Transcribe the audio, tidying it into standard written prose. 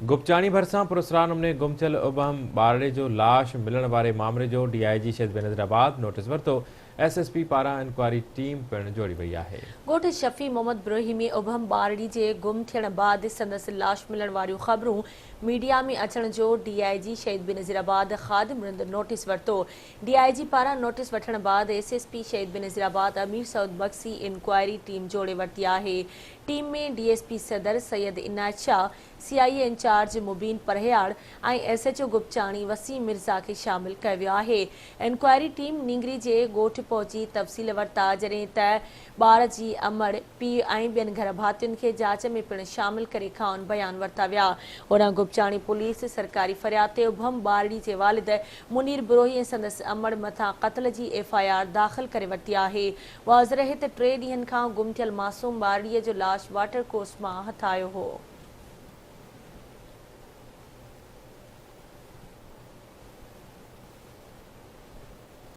گپچاڻي ڀرسان پراسرار نموني گم ٿيل ابهم ٻارڙي جو لاش ملڻ واري مامري جو D I G Shaheed Benazirabad notice ورتو، ايس ايس پي پاران انڪوائري ٽيم پڻ جوڙي وئي آهي. ڳوٺ شفيع محمد بروهي ۾ ابهم ٻارڙي جي گم ٿيڻ بعد سندس لاش ملڻ واريون خبرون ميڊيا ۾ اچڻ جو ڊي I جي شهيد بينظيرآباد خادم رند نوٽيس ورتو. ڊي I جي پاران نوٽيس وٺڻ بعد S S P Shaheed Benazirabad Amir Saud Magsi inquiry team جوڙي ورتي آهي. ٽيم ۾ ڊي ايس پي صدر Syed Inayat Shah, C I A incharge Mubeen Parhiyar ۽ S H O Gupchani Waseem Mirza کي شامل ڪيو ويو آهي. انڪوائري ٽيم نينگري جي ڳوٺ پهچي تفصيل ورتا جڏهن ته ٻار جي امڙ، پيء ۽ ٻين گهر ڀاتين کي جاچ ۾ پڻ شامل ڪري کانئن بيان ورتا ويا. هوڏانهن گپچاڻي پوليس سرڪاري فرياد تي ابهم ٻارڙي جي والد منير بروهي ۽ سندس امڙ مٿان قتل جي ايف I R داخل ڪري ورتي آهي. واضح رهي ته ٽي ڏينهن کان گم ٿيل معصوم ٻارڙي جو لاش واٽر ڪورس مان هٿ آيو هو.